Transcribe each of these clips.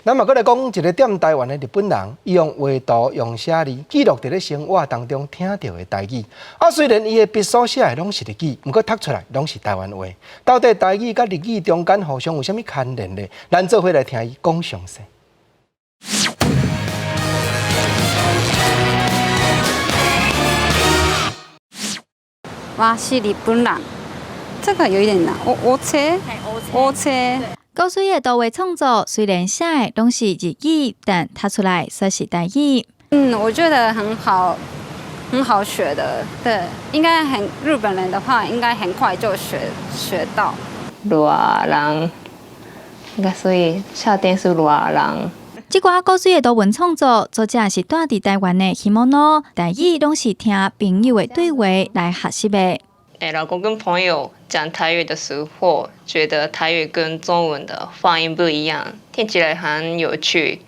咱嘛閣來講一个踮台灣的日本人，伊用畫圖、用寫字記錄佇咧生活當中聽著的台語。啊，雖然伊的筆所寫的攏是日語，毋過讀出來攏是台灣話。到底台語佮日語中間互相有啥物牽連呢？咱做伙來聽伊講詳細。我是日本人，這個有一點難。我車，我車。高水的圖畫創作雖然寫的攏是日語，但讀出來煞是台語。嗯，我覺得很好，很好學的。對，應該很日本人的話，應該很快就學到。熱人，應該所以夏天是熱人。這寡古錐的圖文創作，作者是住佇台灣的希莫諾，台語攏是聽朋友的對話來學習的。欸，老公跟朋友講台語的時候，覺得台語跟中文的發音不一樣，聽起來很有趣，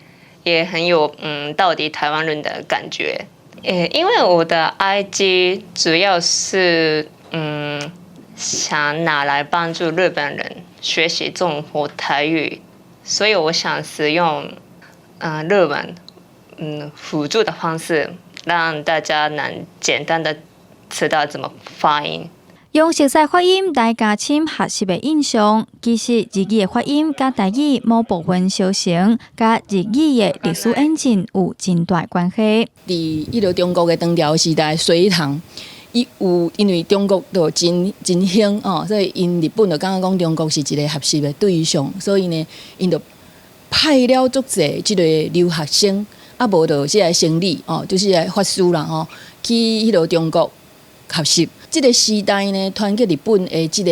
也很有到底台灣人的感覺。欸，因為我的 IG 主要是想拿來幫助日本人學習中文或台語，所以我想使用日文輔助的方式，讓大家能簡單的知道怎麼發音。用熟悉發音來加深學習的印象。其實日語的發音佮台語某部分相像，佮日語的歷史演進有真大關係。佇彼个中國的唐朝時代，隋唐，伊有因為中國就真真興哦，所以𪜶日本就感覺講中國是一个學習的對象，所以呢，𪜶就派了足濟這个留學生，啊無就這个僧侶哦，就是個法師啦吼，去彼个中國學習。這个時代呢，傳去日本的這个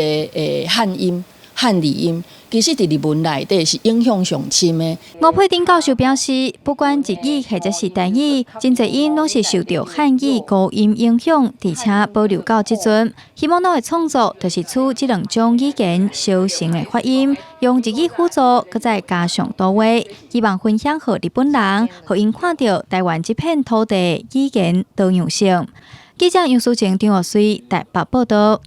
漢音、漢字音，其實佇日文內底是影響上深的。吳佩珍教授表示，不管日語或者是台語，真濟音攏是受著漢語古音影響，而且保留到這陣。希望諾的創作就是取這兩種語言相成的發音，用日語輔助，閣再加上圖畫，希望分享予日本人，予𪜶看著台灣這片土地語言多樣性。記者楊淑靜、張學水台北報導。